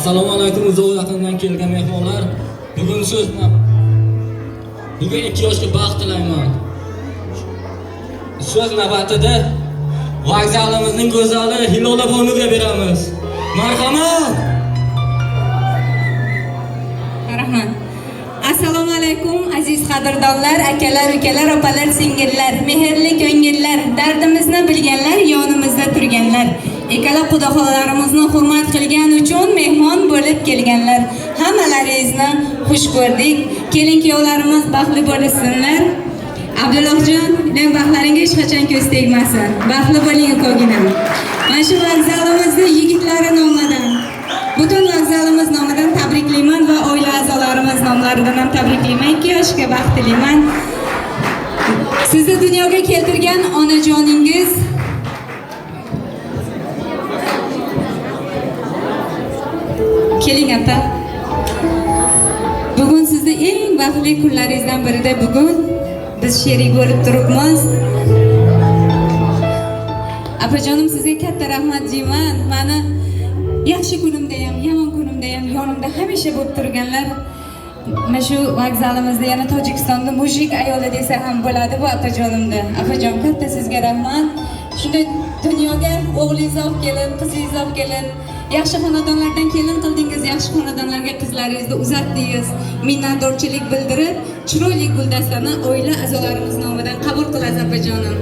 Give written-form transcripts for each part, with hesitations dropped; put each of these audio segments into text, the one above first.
Assalomu alaykum uzoq yaqindan kelgan mehmonlar. Bugun so'z Bugun ikki yoshga baxt tilayman. So'z navbatida vokzalimizning go'zali Hilola bonuga beramiz. Marhamat! Rahmat. Assalomu alaykum aziz qadrdonlar, akalar, ukalar, opalar, singillar, mehrli ko'ngillar, dardimizni bilganlar, yonimizda turganlar. Ikkala quda-xolalarimizni hurmat qilgan uchun mehmon bo'lib kelganlar. Hammalaringizni xush ko'rdik. Kelin kuyovlarimiz baxtli bo'lsinlar. Abdullohjon, iloyim baxtlaringga hech qachon ko'z tegmasin. Baxtli bo'ling ukoginam. Mana shu vokzalimizni yigitlari nomidan, butun vokzalimiz nomidan tabriklayman va oila a'zolarimiz nomlaridan ham tabriklayman. Ikki yoshga baxt tilayman. Sizni dunyoga keltirgan onajoningiz keling opa. Bugun sizni eng baxtli kunlaringizdan birida bugun biz sherik bo'lib turibmiz. Apajonim, sizga katta rahmat deyman. Mani yaxshi kunimda ham, yomon kunimda ham yonimda hamisha bo'lib turganlar. Mana shu vokzalimizda yana Tojikistonda mujik ayoli desa ham bo'ladi bu apajonimda. Apajon, katta sizga rahmat. Shunday dunyoga o'g'lingizni olib kelib, qizingizni olib kelib, yaxshi xonadonlardan kelin qildingiz, yaxshi xonadonlarga qizlaringizni uzatdingiz. Minnatdorchilik bildirib, chiroyli guldastani oila a'zolarimiz nomidan qabul qilasiz apajonim.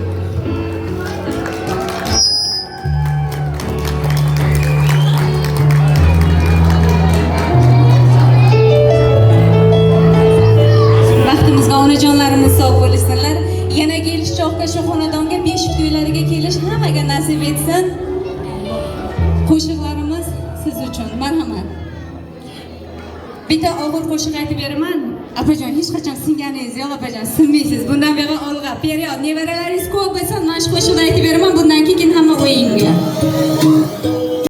Baxtimizga onajonlarimiz sog' bo'lsinlar. Yana kelish choqqa shu xonadonga beshik to'ylariga kelish hammaga nasib etsin. Qo'shiqlarimiz siz uchun. Marhamat. Bitta og'ir qo'shiq aytib beraman. Apajon, hech qachon singaningiz yo'q, apajon, sinmaysiz. Bundan buyog'i olg'a, period. Nevaralaringiz ko'p bo'lsin, mana shu qo'shiqni aytib beraman, bundan keyin hamma o'yinga.